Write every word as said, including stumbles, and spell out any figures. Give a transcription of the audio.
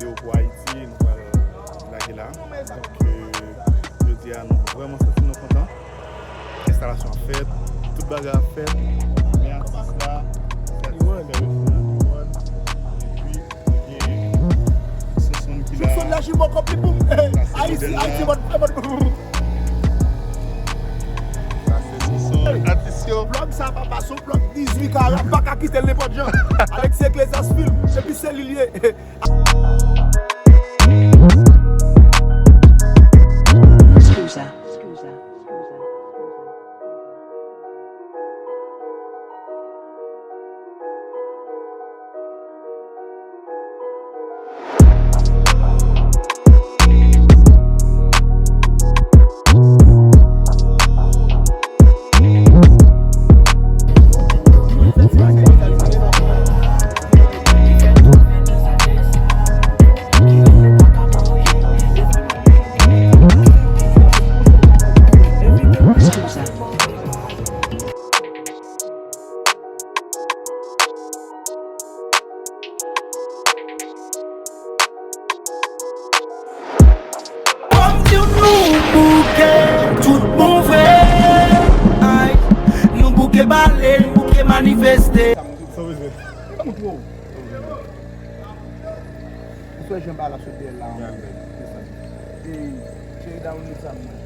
Yo pou Ayiti, nou pral lage la. Donk, euh, jodi a, nou vrèman santi nou kontan. Enstalasyon ap fèt, tout bagay ap fèt. Men atis la, se atis ki fè refren an, Iwan. Epi, nou gen Sonson ki la. Sonson la, Jimo, konpli pou Ayiti, Ayiti, mòd, mòd. Sa se Sonson, atis yo. Blòk sa, papa, son blòk dizuit kare, pa ka kite l nenpòt jan. Alex Ecclesias Film, epi se li l ye. Scusa. Kòm di w nou bouke tout bon vre. Ay, nou bouke bale, nou bouke manifeste. Sa w bezwen? Ou twò. Ou swè jan bagay la sot dèyè l la anmwey. E, cheri, download sa mwen.